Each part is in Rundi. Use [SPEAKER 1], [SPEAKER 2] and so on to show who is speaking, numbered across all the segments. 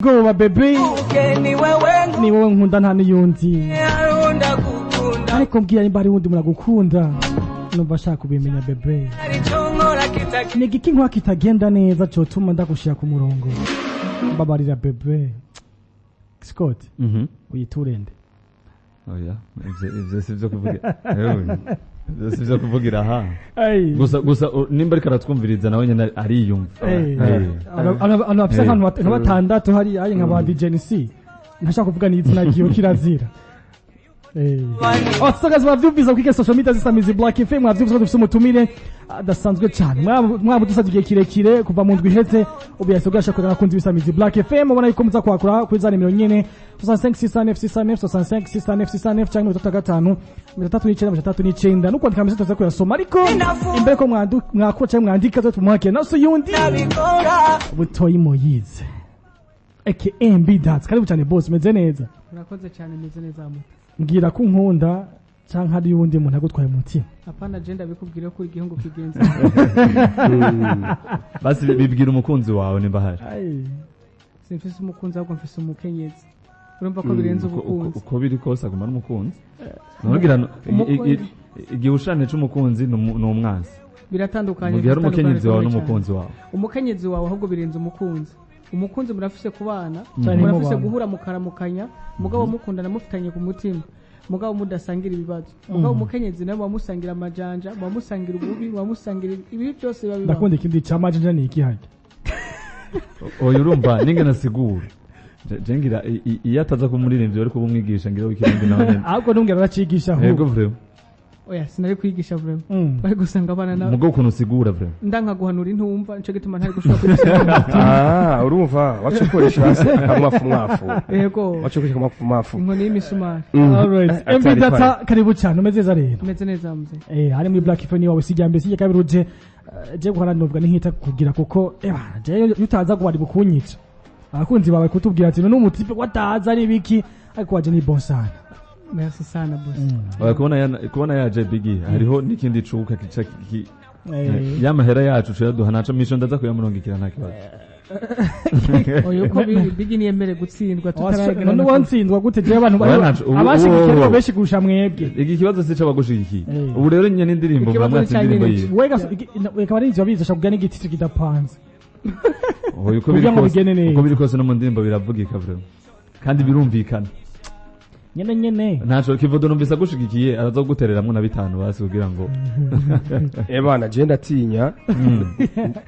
[SPEAKER 1] Ubwoba bébé, ni wowe nkunda, nta n'iyundi. Ariko mbwira nimba hari wundi muragukunda, numva ashaka kubimenya. Bébé, ni igiki nkora kitagenda neza cotuma ndagushira ku murongo? Mbabarira bébé. Scott, uyiturende.
[SPEAKER 2] Oya, ivyo si vyo kuvugira. Ewe, ivyo si vyo kuvugira aha.
[SPEAKER 1] Ay.
[SPEAKER 2] Gusa nimba ariko aratwumviriza, nawe nyene ariyumva.
[SPEAKER 1] Abantu bafise nka batandatu hari ari nka ba DJ NC, ntashaka kuvuga n'izina ryiwe, kirazira. Osagazi bavyumvise kuri social media zisamizi Black FM, mwavyumvise ko dufise umutumire adasanzwe cyane. Mwaba dusabye igihe kirekire kuva mu ndwi iheze, ubu yahise ubwasha kurera abakunzi b'isamizi Black FM. Ubona yuko muza kwakura kuri za nimero nyene, 65 609 609, 65 609 609 canke 35 39 39, no kwandika message tuza kuyasoma. Ariko imbere ko mwakura canke mwandika, zo tumuhakire naso yundi Butoyi Moyize aka MB Data. Karibu cyane boss, meze neza?
[SPEAKER 3] Urakoze cyane, meze neza muto.
[SPEAKER 1] Mbwira ko unkunda canke hari uwundi muntu agutwaye umutima.
[SPEAKER 3] Apana, je ndabikubwira ko igihugu kigenza.
[SPEAKER 2] Basi bibwira umukunzi wawe nimba hari.
[SPEAKER 1] Ai.
[SPEAKER 3] Simfise umukunzi, ahubwo mfise umukenyezi. Urumva ko birenze ubukunzi.
[SPEAKER 2] Uko biri kose aguma ari umukunzi. Ntugira igihushane c'umukunzi ni umwansi.
[SPEAKER 3] Biratandukanye.
[SPEAKER 2] Mu gihe ari umukenyezi wawe
[SPEAKER 3] Biratandukanye
[SPEAKER 2] n'umukunzi wawe.
[SPEAKER 3] cyane. Umukenyezi wawe ahubwo birenze umukunzi. Umukunzi murafise kubana,
[SPEAKER 1] Canke
[SPEAKER 3] murafise
[SPEAKER 1] mubana.
[SPEAKER 3] guhura mukaramukanya, mugabo mukundana mufitanye ku mutima, mugabo mudasangira ibibazo. Mugabo umukenyezi nawe muba musangira amajanja, muba musangira ububi, muba musangira ibibi byose biba bibaho.
[SPEAKER 1] Ndakunda ikindi camajanja ni iki harya?
[SPEAKER 2] Oya, urumva ningene asigura. Je ngira iyo ataza kuba umuririmbyi wari kuba umwigisha ngira w'ikirundi nawe nyene.
[SPEAKER 1] Ahubwo ntumbwira, aracigisha
[SPEAKER 2] Yego,
[SPEAKER 1] ahubwo.
[SPEAKER 2] Vraiment.
[SPEAKER 3] Oya, sinari kwigisha vraiment. Bari gusanga abana na
[SPEAKER 2] Mugabo ukuntu usigura, vraiment.
[SPEAKER 3] Ndanka guhanura intumva, nico gituma ntari gushobora kubishyira.
[SPEAKER 4] Ah, urumva waca ukoresha hasi akamwafu mwafu.
[SPEAKER 3] Yego.
[SPEAKER 4] Waca ukoresha akamwafu mwafu.
[SPEAKER 3] Inkoni y'imisumari.
[SPEAKER 1] Alright. MB
[SPEAKER 4] Atari
[SPEAKER 1] Data, karibu cyane, umeze neza rero?
[SPEAKER 3] Meze neza mzee.
[SPEAKER 1] Ari muri Black FM wawe sijya mbere, sijya kabiri uje. Je guhana novuga ni nkita kugira kuko eba je iyo utaza guhari bukunyica. Abakunzi bawe kutubwira ati none umutipe wataza ari biki, ariko waje ni bon sana.
[SPEAKER 3] Merci sana boss.
[SPEAKER 2] Oya, kubona yaje bigi hariho n'ikindi cuka kica y'amahera yacu tuyaduha naco misho ndaza kuyamurungikira, nta kibazo.
[SPEAKER 3] Oya, uko biri bigi niyemere gutsindwa tutaragera.
[SPEAKER 1] None wantsindwa gute? Je abantu
[SPEAKER 2] Oya, ntaco,
[SPEAKER 1] abashigikiye benshi kurusha mwebwe.
[SPEAKER 2] Iki kibazo si c'abagushigikiye.
[SPEAKER 1] Eh.
[SPEAKER 2] Ubu rero nyene indirimbo
[SPEAKER 3] Ikibazo
[SPEAKER 2] muramwatse
[SPEAKER 3] ni ca
[SPEAKER 2] indirimbo
[SPEAKER 3] nyene.
[SPEAKER 2] yiwe.
[SPEAKER 1] Wega weka barinzi babizi ashaka kugira n'igiti kidapanze.
[SPEAKER 2] Oya, uko biri
[SPEAKER 1] Kugira ngo
[SPEAKER 2] kose
[SPEAKER 1] bigende neza.
[SPEAKER 2] Uko biri kose no mu ndirimbo biravugika vraiment kandi birumvikana.
[SPEAKER 1] Nyene nyene.
[SPEAKER 2] Ntaco kivodo numvise agushigikiye, araza kugutereramwo na bitanu basi kugira ngo
[SPEAKER 4] Eh bana, je ndatinya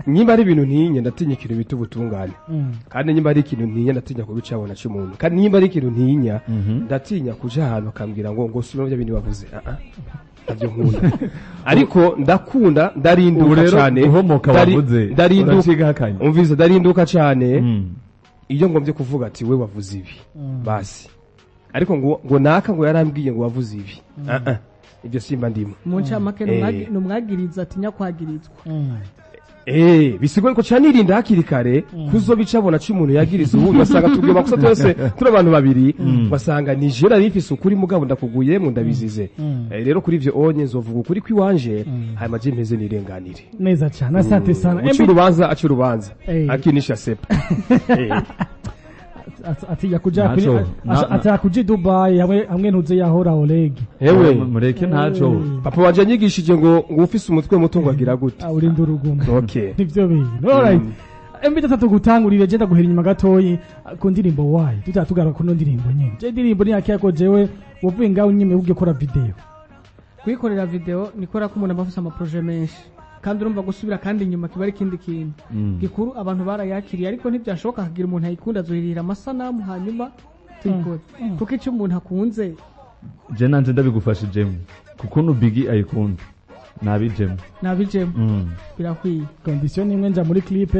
[SPEAKER 4] nyimba ari ibintu ntinya, ndatinya ikintu bita ubutungane. Kandi nyimba ari ikintu ntinya, ndatinya kubicabona cy'umuntu. Kandi nyimba ari ikintu ntinya, ndatinya kuja ahantu akambwira ngo subira bya bintu bavuze. Ah ah, ntabyo nkunda, ariko ndakunda
[SPEAKER 2] Ubu
[SPEAKER 4] ndarinduka
[SPEAKER 2] rero
[SPEAKER 4] cyane.
[SPEAKER 2] uhomoka wavuze
[SPEAKER 4] Ndarinduka.
[SPEAKER 2] uracigahakanye.
[SPEAKER 4] Umvise, ndarinduka cyane iyo ngombye kuvuga ati we wavuze ibi basi, ariko ngo naka ngo yarambwiye ngo wavuze ibi, ah ah, ibyo simba ndimo.
[SPEAKER 3] Mu ncamake numwagiriza atinya kwagirizwa.
[SPEAKER 4] Bisigoye ko canirinda hakiri kare kuzobicabona c'umuntu yagiriza ubu, basanga tubwiye makosa twese turi abantu babiri, basanga ni je nari mfise ukuri mugabo ndakuguyemo ndabizize. Rero kuri ivyo onye nzovuga ukuri kwiwanje, hanyuma je mpeze nirenganire.
[SPEAKER 1] Neza cyane, asante sana.
[SPEAKER 4] Uca urubanza aca urubanza. Akinisha sepa.
[SPEAKER 1] Ati yakuja
[SPEAKER 2] Ntaco.
[SPEAKER 1] kuri ati yakuja i Dubai hamwe ntuze yahora Oleg.
[SPEAKER 4] Hewe.
[SPEAKER 2] Mureke, ntaco.
[SPEAKER 4] Papa wanje yanyigishije ngo ufise umutwe muto ngo agira gute?
[SPEAKER 1] Urinda urugumo.
[SPEAKER 4] Okay.
[SPEAKER 1] Nivyo bintu. Alright. MB Data, gutangurire je ndaguhera inyuma gatoyi ku ndirimbo wayi, tutatugaruka kuno ndirimbo nyene. Je ndirimbo ni yakiya ko jewe uvuye ngaho nyime ugiye gukora video?
[SPEAKER 3] Kuyikorera video nikora ko umuntu aba afise amaprojet menshi, kandi urumva gusubira kandi inyuma kiba ari ikindi kintu gikuru. Abantu barayakiriye, ariko ntibyashoboka kugira umuntu ayikunda azoyirira amasanamu hanyuma tuyikore, kuko icyo umuntu akunze.
[SPEAKER 2] Je nanje ndabigufashijemo kuko nubigi ayikunda nabijemo.
[SPEAKER 3] Nabijemo. Birakwiye.
[SPEAKER 1] Condition nimwe, nja muri clip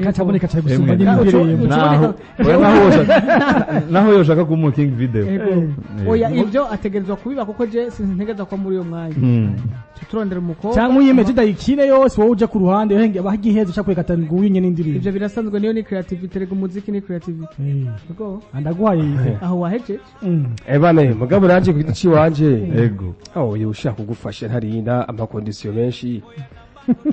[SPEAKER 1] kacaboneka cyane gusumba
[SPEAKER 2] Emwe.
[SPEAKER 1] nyine indirimbo.
[SPEAKER 2] Naho oya, naho yoshaka kuba umu king video.
[SPEAKER 3] Ego. Oya, ibyo ategerezwa kubiba kuko je sintegereza kuba muri uyo mwanya. Turondera umukobwa.
[SPEAKER 1] Cyangwa uyimeje ndayikine yose, wowe uja ku ruhande uhenge bahagiheze ushaka kwekata nguyu nyene indirimbo.
[SPEAKER 3] Ibyo birasanzwe, niyo ni creativity rega, umuziki ni creativity. Ego.
[SPEAKER 1] Ndaguhaye ide.
[SPEAKER 3] Aho wahejeje.
[SPEAKER 4] Ebane mugabo nanje ku giti ciwanje.
[SPEAKER 2] Ego.
[SPEAKER 4] Aho yewe ushaka kugufasha ntarinda amaconditions menshi.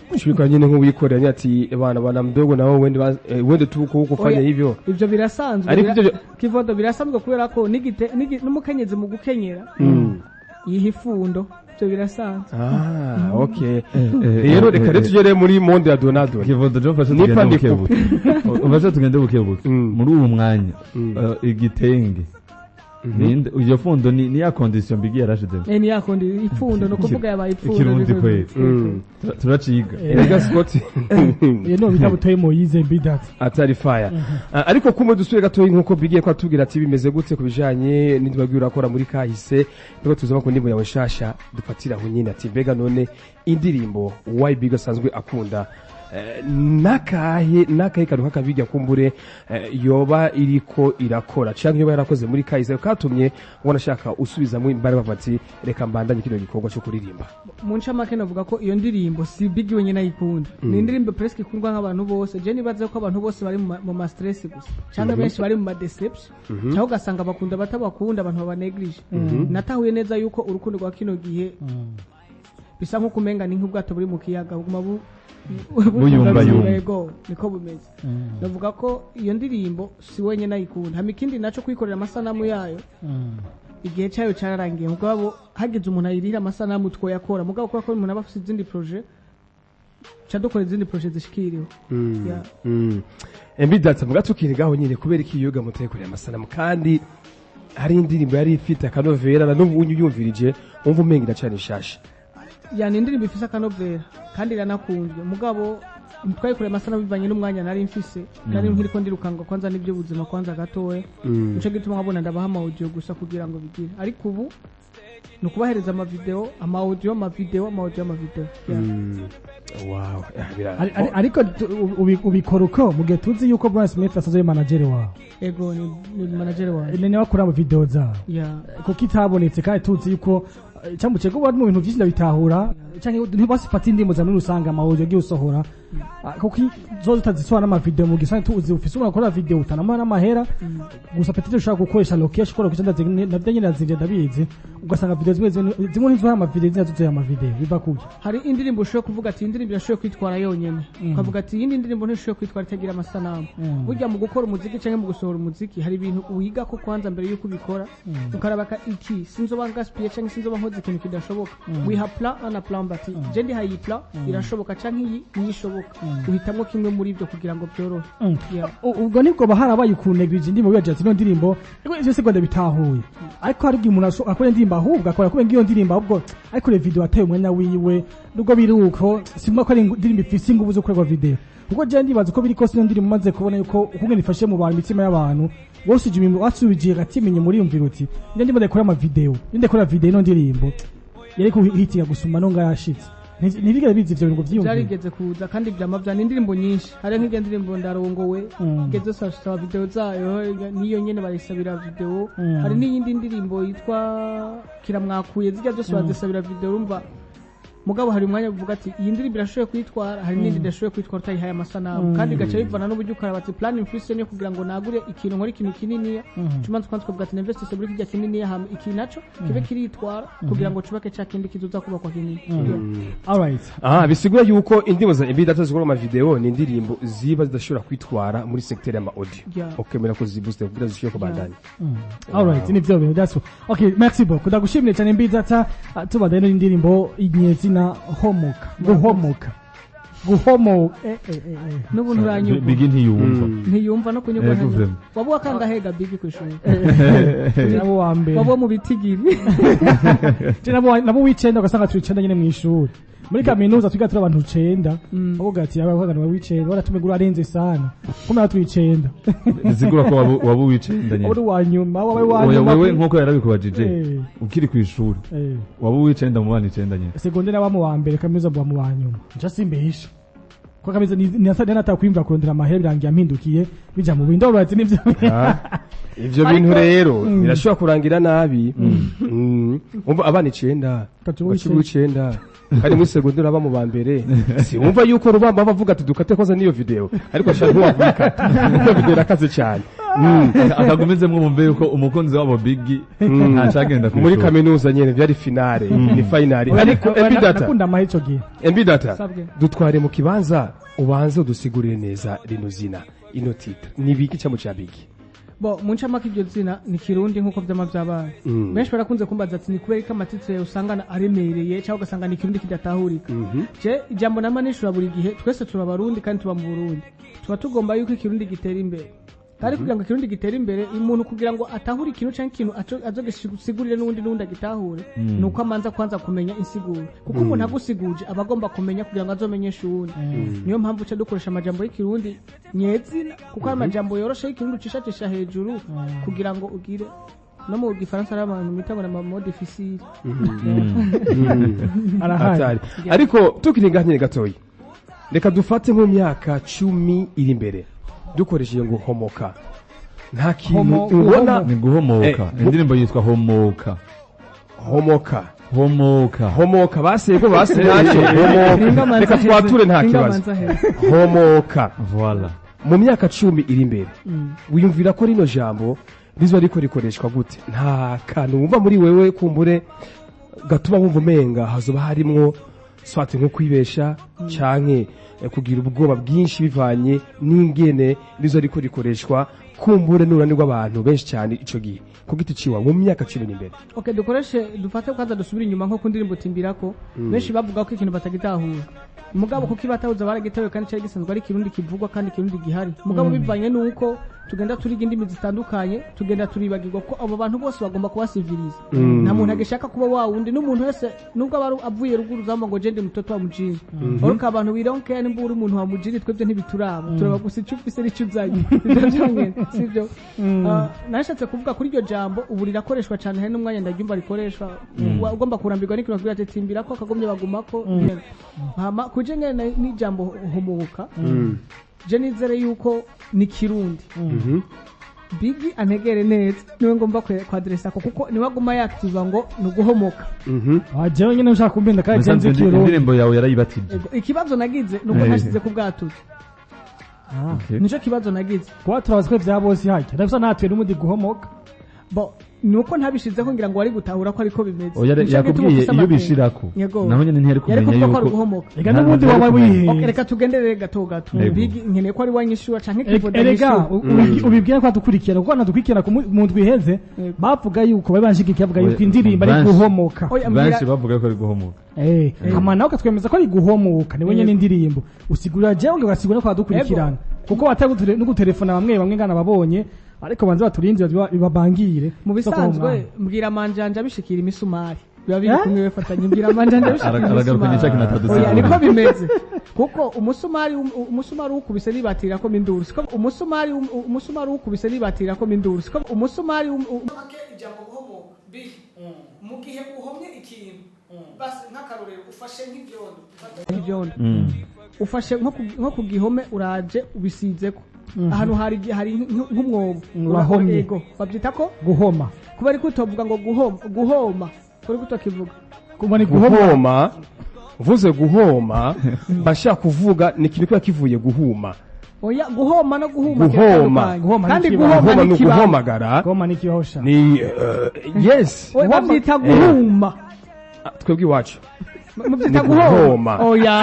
[SPEAKER 4] Kushika nyine nk'uwikorera nyine ati bana bana mdogo nawe wende wende tu huko huko fanya
[SPEAKER 3] Oya,
[SPEAKER 4] hivyo.
[SPEAKER 3] Ivyo birasanzwe.
[SPEAKER 4] Ariko
[SPEAKER 3] Kivodo, birasanzwe kubera ko n'umukenyezi mu gukenyera yiha ifundo, ivyo birasanzwe.
[SPEAKER 4] Ah, okay. Rero reka rero tugere muri monde ya Donado.
[SPEAKER 2] Kivodo, jo mfashe
[SPEAKER 4] Nipa
[SPEAKER 2] tugende
[SPEAKER 4] nikupe.
[SPEAKER 2] bukebuke, umfashe tugende bukebuke. Muri uwo mwanya igitenge ninde iyo fundo ni ya condition Bigi yarashizemo?
[SPEAKER 3] Eh, ni yakundi ipfundo, no kuvuga yabaye ipfundo.
[SPEAKER 2] Ikirundi kweli. Turaciga.
[SPEAKER 4] Erega Scott
[SPEAKER 1] Iyo no bita butoye Moyize Mbidata.
[SPEAKER 4] Atari fire. Ah, ariko kumwe dusubire gatoyi nkuko bigiye ko atubwira ati bimeze gute ku bijanye n'indimi urakora muri kahise, niko tuzama ku ndirimbo yawe nshasha dufatira aho nyine, ati mbega none indirimbo YB asanzwe akunda nakahe kantu kakabiga kumbure yoba iriko irakora canke yoba yarakoze muri kahise katumye ubona ashaka usubizamwo imbaraga bavuga ati reka mbandanye kino gikorwa cyo kuririmba?
[SPEAKER 3] Mu ncamake navuga ko iyo ndirimbo si Big wenyine ayikunda, ni indirimbo presque ikundwa nk'abantu bose. Je nibaze ko abantu bose bari mu ma stress gusa, cyangwa benshi bari mu ma deception, cyangwa ugasanga bakunda batabakunda, abantu babaneglige. Natahuye neza yuko urukundo rwa kino gihe bisa nko kumenga ni nk'ubwato buri mu kiyaga, buguma
[SPEAKER 2] Buyumbayumba.
[SPEAKER 3] Yego, niko bumeze. Navuga ko iyo ndirimbo si wenyine ayikunda. Hama ikindi naco, kwikorera amasanamu yayo igihe cyayo cyararangiye, mugabo hagize umuntu ayirira amasanamu twoyakora, mugabo kubera ko umuntu aba afite izindi projet, ca dukora izindi projet zishikiriwe. Yeah.
[SPEAKER 4] Mbidata muga tukiri ngaho nyine, kubera iki yoga mutayikorera amasanamu kandi hari indirimbo yari ifite akanovera na n'ubu unyumvirije wumva umenga iracana ishasha?
[SPEAKER 3] Yani indirimbo ifise akanovera kandi iranakunzwe, mugabo twayikoreye amasanamu bivanye n'umwanya nari mfise, nari nkiriko ndirukanga kwanza n'iby'ubuzima kwanza gatoya. Nico gituma nkabona ndabaha ama audio gusa kugira ngo bigire, ariko ubu ni ukubahereza amavideo, ama audio, amavideo, ama audio, amavideo. Yeah.
[SPEAKER 4] Wow.
[SPEAKER 1] Ariko ubikora uko mu gihe tuzi yuko Brian Smith asanzwe ari manager wawe?
[SPEAKER 3] Ego, ni manager wanjye.
[SPEAKER 1] Ni nawe akora mu video zawe?
[SPEAKER 3] Yeah.
[SPEAKER 1] Kuko itabonetse kandi tuzi yuko cyangwa ko bari mu bintu byinshi ndabitahura, cyangwa ntibasifate indirimbo za muri rusange, ama audio agiye usohora. Ah, kuko zo zitazisohora n'amavideo mu gihe tuzi ufise umuntu akora video utanamuha n'amahera gusa, peut-être ushobora gukoresha location, ukora location, navyo nyine ndazivye, ndabizi, ugasanga video zimwe zimwe zimwe ntizuha amavideo, izindi nazo zuzuye amavideo. Biva kuki?
[SPEAKER 3] Hari indirimbo ushobora kuvuga ati iyi ndirimbo irashoboye kwitwara yonyene, ukavuga ati iyindi ndirimbo ntishoboye kwitwara itagira amasanamu. Burya mu gukora umuziki cyangwa mu gusohora umuziki hari ibintu wiga ko kwanza mbere yuko ubikora, ukaraba ka iki sinzoba gaspillé cyangwa sinzoba nkoze ikintu kidashoboka. Wiha plan A na plan B, ati je ndihaye iyi plan irashoboka cyangwa iyi ntiyishoboka, uhitamwo kimwe muri ibyo kugira ngo byorohe. Yeah.
[SPEAKER 1] Ubwo nibwo baharabaye ukunegirije indirimbo wibagira ati ino ndirimbo ego ivyo se Rwanda bitahuye, ariko hari igihe umuntu akora indirimbo ahubwo akora kubera iyo ndirimbo, ahubwo ariko video ateye umwanya wiwe, nubwo biri uko simba ko ari indirimbo ifise inguvu zo gukorerwa video, kuko je ndibaza uko biri kose ino ndirimbo umaze kubona yuko ukungene ifashe mu bantu, imitima y'abantu wose wasubije gatimenye muri yumvira uti ino ndirimbo ndayikora ama video, ndayikora video, ino ndirimbo yari kuhitiga gusumba no ngayashitse. Ntibigere biza ivyo bintu ngo vyiyumvire?
[SPEAKER 3] Byarigeze kuza kandi byama bya ni indirimbo nyinshi, hari nk'irya ndirimbo ndarongowe, igeze saba video zayo, niyo nyene barayisabira video. Hari n'iyindi ndirimbo yitwa kiramwakuye, zijya zose bazisabira video. Urumva mugabo hari umwanya uvuga ati iyi ndirimbo irashoboye kwitwara, hari n'indi idashoboye kwitwara utayihaye amasanamu, kandi gaca bivana n'uburyo ukaraba ati plan mfise niyo kugira ngo nagure ikintu, nkore ikintu kininiya, cumanza kwanza ukavuga ati ninvestise muri kirya kininiya, hama iki naco kibe kiritwara kugira ngo cubake ca kindi kizoza kubakwa kinini. Yeah.
[SPEAKER 1] Alright.
[SPEAKER 4] Ah, bisigura yuko indirimbo za MB Data zikora ama video ni indirimbo ziba zidashobora kwitwara muri secteur y'ama audio? Ukemera ko zibooste kugira zishobore kubandanya?
[SPEAKER 1] Alright, nivyo bintu that's okay. Merci beaucoup, ndagushimire cyane MB Data. Tubadaye n'indirimbo inyezina homoka, guhomoka, guhomo eh.
[SPEAKER 3] N'ubu nturanyurwa.
[SPEAKER 2] Bigi ntiyumva.
[SPEAKER 3] Ntiyumva no kunyurwa.
[SPEAKER 2] Ego,
[SPEAKER 3] Ntanyurwa.
[SPEAKER 2] vraiment.
[SPEAKER 3] Waba wakangahega Bigi kw'ishuri?
[SPEAKER 1] Nabo wa mbere.
[SPEAKER 3] Waba mu bitigiri?
[SPEAKER 1] Je nabo w'icenda, ugasanga turi icenda nyene mw'ishuri, muri kaminuza twiga turi abantu icenda, bavuga ati abagana w'icenda baratumegura arenze sana kumera turi icenda.
[SPEAKER 2] Bisigura ko waba uw'icenda nyene.
[SPEAKER 1] Uri wa nyuma, wabaye wa
[SPEAKER 2] Oya,
[SPEAKER 1] nyuma.
[SPEAKER 2] wewe nkuko yarabikubajije, ukiri kw'ishuri, waba uw'icenda mu bana icenda nyene?
[SPEAKER 1] Secondaire naba mu wa mbere, kaminuza mba mu wa nyuma. Nca simbesha ko kaminuza ni natakwimva kurondera amahera, birangiye ampindukiye bija mu bindi. Alright, nivyo.
[SPEAKER 4] Ivyo bintu rero birashobora kurangira nabi. Umva abana icenda,
[SPEAKER 1] Ugaca uba
[SPEAKER 4] ugaca uba icenda kandi muri secondaire aba mu ba mbere, si wumva yuko rubamba bavuga ati dukate koza niyo video, ariko ashaka ntiwavuyikata, iyo video irakaze cyane.
[SPEAKER 2] Akagumizemwo mumve yuko umukunzi wabo Biggie ntacagenda
[SPEAKER 4] Muri kaminuza nyene vyari finale, ni finale. Ariko MB Data,
[SPEAKER 1] Nakunda amahe ico gihe.
[SPEAKER 4] MB Data,
[SPEAKER 3] Sabwe.
[SPEAKER 4] dutware mu kibanza, ubanze udusigurire neza rino zina, ino titre ni biki cyangwa cya Biggie?
[SPEAKER 3] Bo mu ncamake, iryo zina ni Kirundi nk'uko vyama vyabaye. Benshi barakunze kumbaza ati ni kubera ko ama titre usanga aremereye cyangwa ugasanga ni Kirundi kidatahurika. Je ijambo nama nishura buri gihe, twese tuba Abarundi kandi tuba mu Burundi, tuba tugomba yuko Ikirundi gitera imbere. Kandi kugira ngo Ikirundi gitere imbere, umuntu kugira ngo atahure ikintu canke ikintu azogisigurire n'uwundi agitahure, ni uko amanza kwanza kumenya insiguro, kuko umuntu agusiguje aba agomba kumenya kugira ngo azomenyeshe uwundi. Niyo mpamvu uca dukoresha amajambo y'Ikirundi nyezina, kuko ari amajambo yoroshe y'Ikirundi ucishacisha hejuru kugira ngo ugire. No mu Gifaransa hari abantu bita ngo ni ama mots difficiles.
[SPEAKER 1] Arahari.
[SPEAKER 4] Atari ariko tukiri ngaha nyene gatoyi, reka dufate nko myaka 10 iri imbere, dukoresheje ngo homoka, nta kintu ubona?
[SPEAKER 2] Ni guhomoka. Indirimbo yitwa Homoka.
[SPEAKER 4] Homoka.
[SPEAKER 2] Homoka.
[SPEAKER 4] Homoka, basego base ntacyo, homoka, reka twature, nta kibazo, homoka.
[SPEAKER 2] Voilà.
[SPEAKER 4] Mu myaka 10 iri imbere, wiyumvira ko rino jambo rizo ariko rikoreshwa gute? Nta kantu wumva muri wewe kumbure gatuma wumva umenga hazoba harimwo swate nko kwibesha canke kugira ubwoba bwinshi bivanye n'ingene rizo ariko rikoreshwa, kumbure n'urani rw'abantu benshi cyane ico gihe, ku giti ciwa, mu myaka 10 imbere?
[SPEAKER 3] Okay, dukoreshe, dufate kwanza dusubire inyuma nko ku ndirimbo Timbirako. Benshi bavuga ko ikintu batagitahura, mugabo kuko ibatahuza baragitewe kandi cyari gisanzwe ari Kirundi kivugwa kandi Kirundi gihari. Mugabo bivanye nuko tugenda turiga indimi zitandukanye, tugenda turibagirwa ko abo bantu bose bagomba kubasiviriza. Nta muntu agishaka kuba wa wundi, n'umuntu wese nubwo aba avuye ruguru zamba ngo je ndi mutoto wa mujini. Ariko abantu, we don't care nimba uri umuntu wa mujini, twebwe ntibituraba, turaba gusa icyo ufise n'icyo uzanye, ivyo byonyene sivyo? Nashatse kuvuga kuri iryo jambo, ubu rirakoreshwa cyane, hari n'umwanya ndaryumva rikoreshwa. Ugomba kurambirwa n'ikintu bakubwira ati timbira ko akagomye bagumako. Hama kuje ngene n'ijambo homoka, je nizere yuko ni Kirundi. Bigi antegere neza, niwe ngomba kwadresa ko, kuko niwe aguma yaktiva ngo ni uguhomoka.
[SPEAKER 1] Jewe nyene ushaka kumbenda kandi je nzi
[SPEAKER 2] Musanzwe
[SPEAKER 1] Kirundi.
[SPEAKER 2] Indirimbo yawe yarayibatije.
[SPEAKER 3] Ego, ikibazo nagize nuko ntashyize ku bwatuzi. Nico kibazo nagize.
[SPEAKER 1] Kuba turazi ko vya bose hajya ndabisa natwe n'umundi guhomoka.
[SPEAKER 3] Bo nuko ntabishizeho ngira ngo wari gutahura ko ariko bimeze.
[SPEAKER 2] Oya,
[SPEAKER 3] Nico gituma
[SPEAKER 2] yakubwiye
[SPEAKER 3] ufise
[SPEAKER 2] iyo
[SPEAKER 3] amakenga.
[SPEAKER 2] ubishirako
[SPEAKER 3] Yego.
[SPEAKER 2] naho nyene ntiyari
[SPEAKER 3] Yari
[SPEAKER 2] kumenya
[SPEAKER 3] kuvuga ko ari
[SPEAKER 2] yuko
[SPEAKER 3] uguhomoka.
[SPEAKER 1] Ega n'ubundi
[SPEAKER 2] Nta-
[SPEAKER 1] waba
[SPEAKER 2] ntiyari kumenya.
[SPEAKER 1] wihenze.
[SPEAKER 3] Okay, reka tugenderere gato gato.
[SPEAKER 2] Yego.
[SPEAKER 3] Bigi nkeneye ko ari wanyishura canke kivoda
[SPEAKER 1] Erega
[SPEAKER 3] nyishura.
[SPEAKER 1] ubibwira ko adukurikira, kuko anadukurikira mu ndwi iheze
[SPEAKER 3] Yego.
[SPEAKER 1] bavuga yuko bari banshigikiye, bavuga yuko
[SPEAKER 2] Oya,
[SPEAKER 1] indirimbo ari
[SPEAKER 2] benshi.
[SPEAKER 1] guhomoka.
[SPEAKER 3] Oya,
[SPEAKER 2] Benshi bavuga ko ari guhomoka.
[SPEAKER 1] Hama nawe ukatwemeza ko ari guhomoka, niwe nyene indirimbo usigurira, jewe ngo ugasigura ko adukurikirana, kuko watari no gutelefona bamwe bamwe ngana babonye, ariko banze baturindire bibabangire.
[SPEAKER 3] Mu bisanzwe mbwira amanjanja bishikira imisumari biba biri
[SPEAKER 1] Eh?
[SPEAKER 3] kumwe, bifatanye. Mbwira amanjanja bishikira
[SPEAKER 2] Aragaruka
[SPEAKER 3] imisumari.
[SPEAKER 2] igice kinatadusigura.
[SPEAKER 3] Oya, niko bimeze, kuko umusumari ukubise nibatira ko minduru, siko umusumari ukubise nibatira ko minduru, siko umusumari ijambo guhomoka big mu gihe uhomye ikintu, basi nk'akarorero ufashe nk'ivyondo, ufashe nko ku gihome, uraje ubisizeko ahantu hari nk'umwobo.
[SPEAKER 1] Urahomye.
[SPEAKER 3] Yego, babyita ko
[SPEAKER 1] Guhoma.
[SPEAKER 3] Kuba ariko utovuga ngo guhoma, guhoma kuri kutokivuga.
[SPEAKER 1] Kuba ni guhoma.
[SPEAKER 4] Guhoma, mvuze guhoma bashaka kuvuga ni ikintu kiba kivuye guhuma.
[SPEAKER 3] Oya, guhoma no guhuma
[SPEAKER 4] Guhoma.
[SPEAKER 3] kiratandukanye.
[SPEAKER 1] Guhoma
[SPEAKER 3] Kandi
[SPEAKER 1] ni ikibaho.
[SPEAKER 3] guhoma
[SPEAKER 4] Guhoma
[SPEAKER 3] ni
[SPEAKER 4] ni
[SPEAKER 3] ikibaho.
[SPEAKER 4] uguhamagara.
[SPEAKER 1] Guhoma ni ikibaho sha.
[SPEAKER 4] Ni yes.
[SPEAKER 3] Oya, babyita guhuma.
[SPEAKER 4] Ah, twebwe iwacu
[SPEAKER 3] Mubyita
[SPEAKER 4] ni
[SPEAKER 3] guhoma.
[SPEAKER 4] guhoma.
[SPEAKER 3] Oya,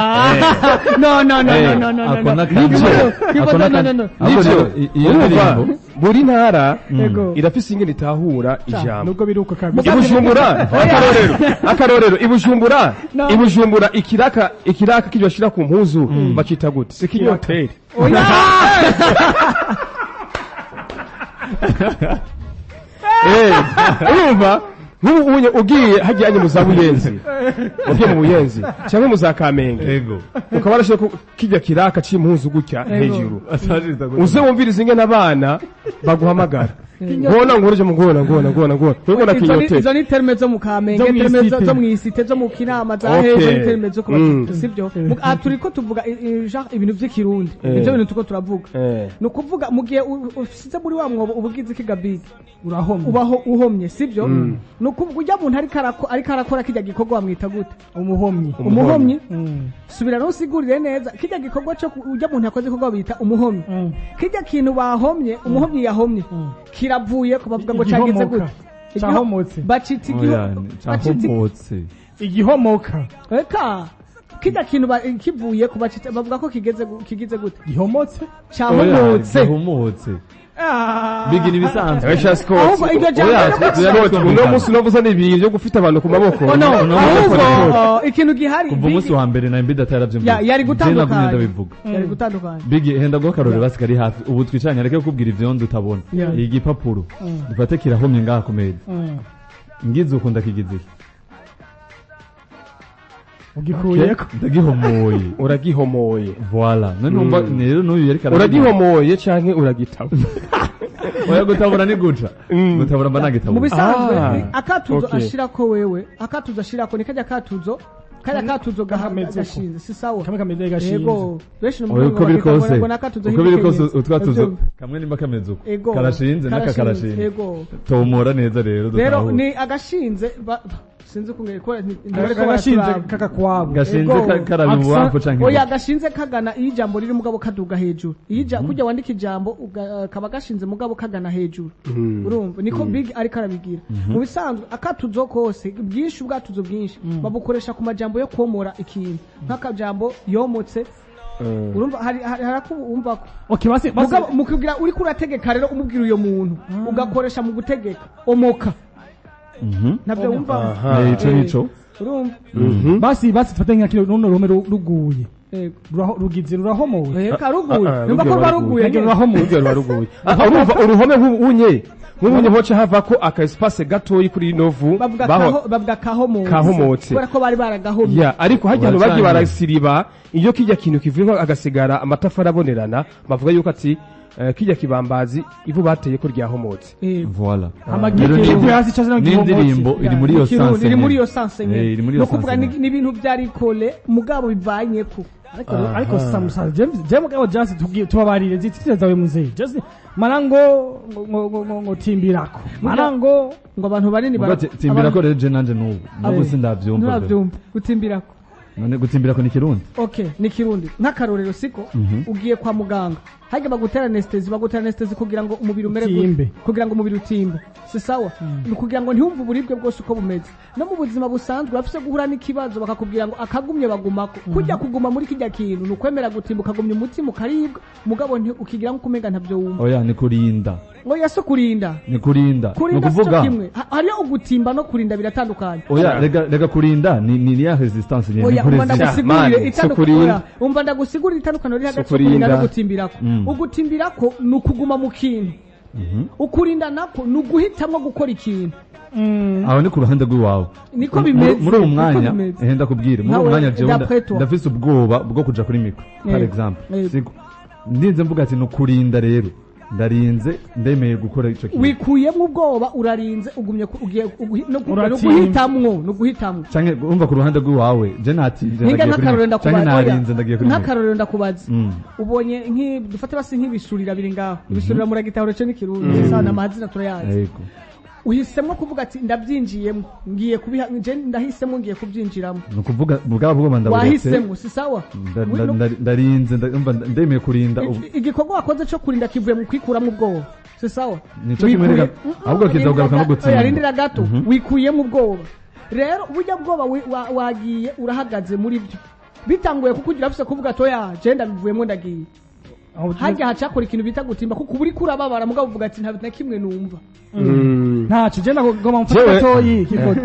[SPEAKER 3] no, no, no, no, no, no,
[SPEAKER 2] Ako
[SPEAKER 3] no.
[SPEAKER 2] n'akandi.
[SPEAKER 3] Kibo-
[SPEAKER 2] Ako
[SPEAKER 3] no, no,
[SPEAKER 2] n'akandi.
[SPEAKER 3] no, no.
[SPEAKER 2] Ahubwo
[SPEAKER 4] Nivyo.
[SPEAKER 2] rero, iyo
[SPEAKER 4] Urumva,
[SPEAKER 2] ndirimbo
[SPEAKER 4] buri ntara
[SPEAKER 3] Yego.
[SPEAKER 4] irafise ingene itahura ijambo.
[SPEAKER 1] Nubwo biri uko kabisa.
[SPEAKER 4] Ibujumbura, akarorero, Ibujumbura,
[SPEAKER 3] No.
[SPEAKER 4] Ibujumbura ikiraka kiryo bashira ku mpuzu bakita gute? Si kinyoteri?
[SPEAKER 3] Oya.
[SPEAKER 4] Urumva nk'ubu unye ugiye hajyanye mu za Buyenzi, ugiye mu Buyenzi cyangwa mu za Kamenge,
[SPEAKER 2] ego
[SPEAKER 4] ukaba warashize ku kirya kiraka c'impuzu gutya hejuru,
[SPEAKER 2] Asajita gute?
[SPEAKER 4] uze wumvirize ingene abana baguhamagara. Ngona ngorije mu ngona ngona ngona ngona. Ngona kinyote.
[SPEAKER 3] Izo ni terme zo mu Kamenge,
[SPEAKER 1] Zo
[SPEAKER 3] terme
[SPEAKER 1] mw'isite.
[SPEAKER 3] zo mw'isite, zo mu Kinama za
[SPEAKER 4] Okay.
[SPEAKER 3] hejo, ni terme zo kuba, sibyo?
[SPEAKER 1] Mm.
[SPEAKER 3] Aha turiko tuvuga genre ibintu vy'ikirundi, nivyo bintu turiko turavuga. Ni ukuvuga mu gihe usize muri wa mwobo ubugize ikigabigi
[SPEAKER 1] Urahomye.
[SPEAKER 3] Ubaho uhomye, sibyo? Ni ukuvuga ujya muntu ariko arakora kijya gikorwa bamwita gute?
[SPEAKER 1] Umuhomyi.
[SPEAKER 3] Umuhomyi.
[SPEAKER 1] Mm.
[SPEAKER 3] Subira ntusigurire neza kijya gikorwa cyo ujya muntu yakoze igikorwa bita umuhomyi. Kijya kintu bahomye, umuhomyi yahomye, kiravuye ko bavuga ngo cyagize
[SPEAKER 1] Igihomoka.
[SPEAKER 3] gute?
[SPEAKER 1] Cahomotse.
[SPEAKER 3] Bacita igiho
[SPEAKER 2] Oya,
[SPEAKER 3] bacita
[SPEAKER 2] cahomotse.
[SPEAKER 1] Igihomoka.
[SPEAKER 3] Eka kijya kintu kivuye ko bacita, bavuga ko kigize gute?
[SPEAKER 1] Gihomotse.
[SPEAKER 3] Cahomotse.
[SPEAKER 2] Gihomotse.
[SPEAKER 3] Ah.
[SPEAKER 2] Bigi ni bisanzwe.
[SPEAKER 4] Esha Scott.
[SPEAKER 3] Ahubwo iryo jambo
[SPEAKER 2] Oya,
[SPEAKER 3] rero
[SPEAKER 4] Scott, uno munsi unovuza ni ibintu byo gufita abantu ku maboko.
[SPEAKER 3] Oh, no,
[SPEAKER 2] No,
[SPEAKER 3] ahubwo
[SPEAKER 2] no,
[SPEAKER 3] oh, ikintu gihari
[SPEAKER 2] Kuva umunsi wa mbere na Mbida ataravyumva.
[SPEAKER 3] Yari gutandukanye.
[SPEAKER 2] Ndabivuga.
[SPEAKER 3] Yari gutandukanye.
[SPEAKER 2] Bigi, henda guha akarorero basi kari hafi. Ubu twicaranye, areke kukubwira ivyondo utabona. Igipapuro dufate kirahomye ngaha ku meza. Ngize uku ndakigize iki?
[SPEAKER 1] Ugikuyeko.
[SPEAKER 2] Ndagihomoye.
[SPEAKER 4] Uragihomoye.
[SPEAKER 2] Voilà, none umva rero n'uyu yariko
[SPEAKER 4] Uragihomoye canke uragitaba?
[SPEAKER 2] Oya, gutabura ni guca. Gutabura mba
[SPEAKER 3] Mu
[SPEAKER 2] nagitabura.
[SPEAKER 3] bisanzwe
[SPEAKER 4] Ah,
[SPEAKER 3] akatuzo
[SPEAKER 4] okay.
[SPEAKER 3] ashirako wewe, akatuzo ashirako ni kajya katuzo
[SPEAKER 1] Kameze uko.
[SPEAKER 3] gashinze, si sawa?
[SPEAKER 1] Kamwe kameze gashinze.
[SPEAKER 3] Yego, benshi
[SPEAKER 2] Oya, uko biri kose,
[SPEAKER 3] ngo nakatuzo
[SPEAKER 2] uko biri kose,
[SPEAKER 3] h'igikenyezi.
[SPEAKER 2] utwatuzo
[SPEAKER 3] Urabyumva?
[SPEAKER 2] kamwe nimba kameze uko
[SPEAKER 3] Ego.
[SPEAKER 2] karashinze n'aka karashinze.
[SPEAKER 3] Ego.
[SPEAKER 2] Tomora neza rero
[SPEAKER 3] Rero
[SPEAKER 2] dutahure.
[SPEAKER 3] ni agashinze sinzi ukungene ko bariko
[SPEAKER 1] Agashinze
[SPEAKER 3] baraturaba.
[SPEAKER 1] kakakwabo.
[SPEAKER 2] Gashinze
[SPEAKER 3] Ego.
[SPEAKER 2] karaba ibubamfu canke
[SPEAKER 3] Oya,
[SPEAKER 2] iburyo.
[SPEAKER 3] gashinze kagana iyo ijambo riri mugabo kaduga hejuru, iyo kujya wandika ijambo kaba gashinze mugabo kagana hejuru, urumva niko Big ariko arabigira. Mu bisanzwe akatuzo kose bwinshi, ubwatuzo bwinshi babukoresha ku majambo yo komora ikintu, nk'akajambo yomotse, urumva hari ako wumva ko
[SPEAKER 1] Okay, basi
[SPEAKER 3] mugabo mu kugira uriko urategeka rero, umubwira uyo muntu ugakoresha mu gutegeka omoka, ntabyo wumva?
[SPEAKER 4] Aha.
[SPEAKER 2] Ico nico.
[SPEAKER 3] Urumva?
[SPEAKER 1] Basi tufate nka kino runo ruhome ruguye.
[SPEAKER 3] Yego.
[SPEAKER 1] Rugize rurahomowe.
[SPEAKER 3] Eka ruguye.
[SPEAKER 4] Ah, ah,
[SPEAKER 3] Numva ko
[SPEAKER 4] ruguye.
[SPEAKER 3] ruba ruguye
[SPEAKER 1] Rugiye
[SPEAKER 3] nyene.
[SPEAKER 1] rurahomowe.
[SPEAKER 4] Urugero rwaruguye. Urumva uruhome nk'ubunye nk'ubunye hoca havako aka espace gatoyi kuri ino vu.
[SPEAKER 3] Bavuga bavuga kahomotse.
[SPEAKER 4] Kahomotse.
[SPEAKER 3] Kubera ko bari baragahomye.
[SPEAKER 4] Ya, ariko hajya hantu bagiye
[SPEAKER 2] Uracanye.
[SPEAKER 4] barasiriba, iyo kijya kintu kivuyeho agasigara amatafari abonerana, bavuga yuko ati kijya kibambazi ivu bateye ko ryahomotse.
[SPEAKER 3] Yego.
[SPEAKER 2] Voilà.
[SPEAKER 1] Amagiti
[SPEAKER 2] Rero
[SPEAKER 1] kivuye hasi cyangwa
[SPEAKER 2] n'indirimbo iri muri iyo
[SPEAKER 3] Ikirundi,
[SPEAKER 2] sense
[SPEAKER 3] iri muri
[SPEAKER 2] nyene.
[SPEAKER 3] iyo sense nyene.
[SPEAKER 2] Iri muri
[SPEAKER 3] No
[SPEAKER 2] iyo
[SPEAKER 3] kuvuga
[SPEAKER 2] sense nyene.
[SPEAKER 3] ni ibintu byari kole mugabo bivanye ko
[SPEAKER 1] Ariko Samusa James James mugabo just tubwiye tubabarire zitire zawe muzehe. Just marango ngo timbirako. Marango
[SPEAKER 3] ngo abantu banini
[SPEAKER 2] Muga timbira ko rero je nanje n'ubu sindavyumva.
[SPEAKER 3] Nturabyumva gutimbirako?
[SPEAKER 2] None gutimbira ko ni kirundi?
[SPEAKER 3] Okay, ni kirundi. Nk'akarorero, siko ugiye kwa muganga, harya bagutera anesthésie, bagutera anesthésie kugira ngo umubiri umere gute?
[SPEAKER 1] Utimbe.
[SPEAKER 3] Kugira ngo umubiri utimbe, si sawa? Ni kugira ngo ntiwumve uburibwe bwose uko bumeze. No mu buzima busanzwe urafise guhura n'ikibazo bakakubwira ngo akagumye bagumako. Kujya kuguma muri kijya kintu ni ukwemera gutimba, ukagumya umutima ukaribwa, mugabo ukigira nk'uko umenga ntabyo wumva.
[SPEAKER 2] Oya, ni kurinda.
[SPEAKER 3] Oya, si kurinda.
[SPEAKER 2] Ni kurinda, ni
[SPEAKER 3] Kurinda si cyo
[SPEAKER 2] ukuvuga
[SPEAKER 3] kimwe. Hariyo ugutimba no kurinda, biratandukanye.
[SPEAKER 2] Oya, rega kurinda ni ya resistance nyene, ni
[SPEAKER 3] Oya, umva
[SPEAKER 2] kuresist.
[SPEAKER 3] ndagusigurire
[SPEAKER 4] Man,
[SPEAKER 3] itandukanye.
[SPEAKER 4] sukurinda.
[SPEAKER 3] Oya, umva ndagusigurire itandukaniro riri hagati yo
[SPEAKER 4] Sukurinda.
[SPEAKER 3] kurinda no gutimbirako. Ugutimbirako ni ukuguma mu kintu, ukurinda nako ni uguhitamwo gukora ikintu.
[SPEAKER 2] Aho ni ku ruhande rw'iwawe.
[SPEAKER 3] Niko bimeze.
[SPEAKER 2] Muri uwo
[SPEAKER 3] Niko
[SPEAKER 2] mwanya
[SPEAKER 3] bimeze.
[SPEAKER 2] ehenda kubwira muri uwo
[SPEAKER 3] Nawe,
[SPEAKER 2] mwanya jewe
[SPEAKER 3] d'après toi.
[SPEAKER 2] ndafise ubwoba bwo kuja kuri micro par exemple, siko ndinze mvuga ati nukurinda rero, ndarinze, ndemeye gukora ico kintu.
[SPEAKER 3] Wikuyemo ubwoba, urarinze, ugumye ugiye
[SPEAKER 1] Uratimba.
[SPEAKER 3] no guhitamwo, no guhitamwo.
[SPEAKER 2] Canke urumva ku ruhande rw'iwawe je natinze,
[SPEAKER 3] Hinga
[SPEAKER 2] ndagiye kuri
[SPEAKER 3] nk'akarorero
[SPEAKER 2] micro. Canke
[SPEAKER 3] ndakubaza.
[SPEAKER 2] narinze, ndagiye kuri micro.
[SPEAKER 3] Nk'akarorero ndakubaza. Ubonye nki dufate basi nk'ibisurira biri ngaho, ibisurira muragitahura cyo n'ikirundi sana, amazina turayazi.
[SPEAKER 2] Yego.
[SPEAKER 3] Uhisemo kuvuga ati ndabyinjiyemo, ngiye kubiha, nje ndahisemo, ngiye kubyinjiramo.
[SPEAKER 2] Ni ukuvuga bwa bwoba ndaburetse.
[SPEAKER 3] Wahisemo, si sawa?
[SPEAKER 2] Ndarinze, umva ndemeye kurinda
[SPEAKER 3] Igikorwa wakoze cyo kurinda kivuye mu kwikuramo ubwoba, si sawa?
[SPEAKER 2] Nico kimwe rega, ahubwo kiza kugaruka no gutsinda.
[SPEAKER 3] Oya, rindira gato. Wikuyemo ubwoba rero, burya bwoba wagiye urahagaze muri byo, bitanguye kukugira afise kuvuga ati oya, je ndabivuyemo, ndagiye. Harya hacakora ikintu bita gutimba, kuko uba uriko urababara mugabo uvuga ati nta na kimwe numva.
[SPEAKER 1] Ntaco je ndagomba mfata gatoyi kiko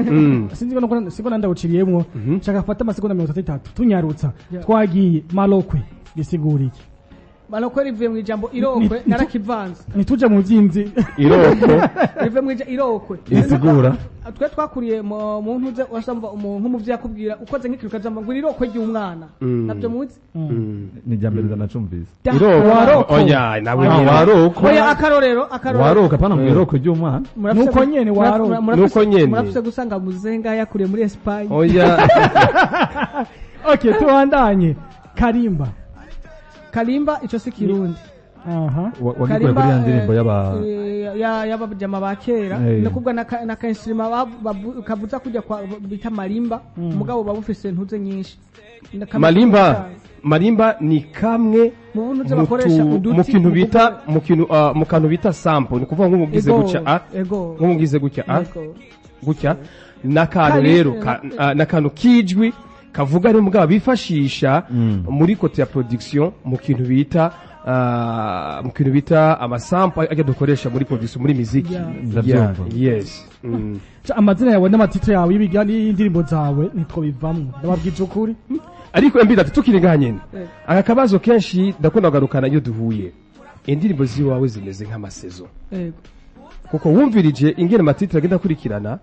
[SPEAKER 1] sinzi ko siko nandawuciriyemwo, nshaka fata amasegonda 33 tunyarutsa. Twagiye, malokwe gisigura iki?
[SPEAKER 3] Malokwe rivuye mu ijambo irokwe, narakivanze.
[SPEAKER 1] Ntituje mu byinzi.
[SPEAKER 4] Iroko.
[SPEAKER 3] Rivuye mu ijambo irokwe.
[SPEAKER 2] Isigura.
[SPEAKER 3] Twe twakuriye mu ntuze, wasamba umuntu nk'umuvyeyi akubwira ukoze nk'ikintu ukazamba ngo irokwe ry'umwana. Nabyo muzi?
[SPEAKER 2] Ni irya mbere ndanacumvise.
[SPEAKER 4] Iroko.
[SPEAKER 1] Waroko.
[SPEAKER 4] Oya, nawe
[SPEAKER 2] Ah,
[SPEAKER 4] nyene.
[SPEAKER 2] waroko.
[SPEAKER 3] Oya, akarorero, akarorero.
[SPEAKER 2] Waroka pana mu iroko ry'umwana.
[SPEAKER 1] Nuko nyene waroka.
[SPEAKER 4] Nuko nyene.
[SPEAKER 3] Murafise gusanga muzenga yakuriye muri Espagne.
[SPEAKER 4] Oya.
[SPEAKER 1] Okay, tubandanye. Karimba.
[SPEAKER 3] Kalimba ico si Kirundi.
[SPEAKER 1] Aha.
[SPEAKER 2] Wagikuye kuri ya ndirimbo y'aba
[SPEAKER 3] y'abajama ba kera.
[SPEAKER 2] Eh.
[SPEAKER 3] No kubwa naka instrument kavuza kujya kwa bita marimba, mugabo baba bufise ntuze nyinshi.
[SPEAKER 4] Marimba, marimba ni kamwe
[SPEAKER 3] mu buntu bakoresha uduti
[SPEAKER 4] mu kintu
[SPEAKER 3] mu
[SPEAKER 4] bita
[SPEAKER 3] kuvuga-
[SPEAKER 4] mu kintu mu kantu bita sample, ni kuvuga nk'umugize
[SPEAKER 3] Ego,
[SPEAKER 4] gutya a
[SPEAKER 3] ego.
[SPEAKER 4] nk'umugize gutya a
[SPEAKER 3] Ego.
[SPEAKER 4] gutya n'akantu rero n'akantu kijwi kavuga ari mugabo bifashisha muri côté ya production mu kintu bita ama sample ajya dukoresha muri production, muri muziki.
[SPEAKER 2] Ndabyumva.
[SPEAKER 4] Yeah, yes.
[SPEAKER 1] Amazina yawe n'ama titre yawe y'ibigani y'indirimbo zawe ntitwobivamwo, ndababwije ukuri.
[SPEAKER 4] Ariko mbi ati tukiri ngaha nyene,
[SPEAKER 3] Eh.
[SPEAKER 4] aka kabazo kenshi ndakunda kugarukana iyo duhuye: indirimbo ziwawe zimeze nk'ama saison.
[SPEAKER 3] Ego.
[SPEAKER 4] Kuko wumvirije ingene ama titre agenda akurikirana,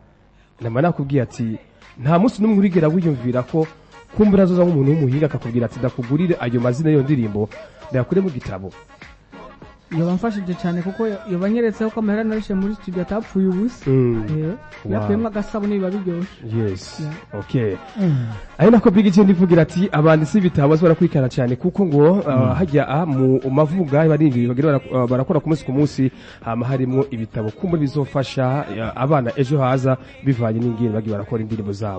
[SPEAKER 4] nama nakubwiye ati nta munsi n'umwe urigera wiyumvira ko kumbura azoza nk'umuntu w'umuhinga akakubwira ati: "Ndakugurire ayo mazina y'iyo ndirimbo, ndayakure mu gitabo"?
[SPEAKER 3] Yoba mfashije cyane, kuko yoba nyeretse ko amahera narishe muri studio atapfuye ubusa. Eh, yakuyemo agasabune biba biryoshe.
[SPEAKER 4] Yes, okay, ari nako Big G ndivugira ati abanditsi b'ibitabo baza barakurikirana cyane, kuko ngo hajya mu mavuga barindiriye bagira barakora ku munsi ku munsi, hama harimo ibitabo kumbe bizofasha abana ejo haza bivanye n'ingene bagiye barakora indirimbo zabo.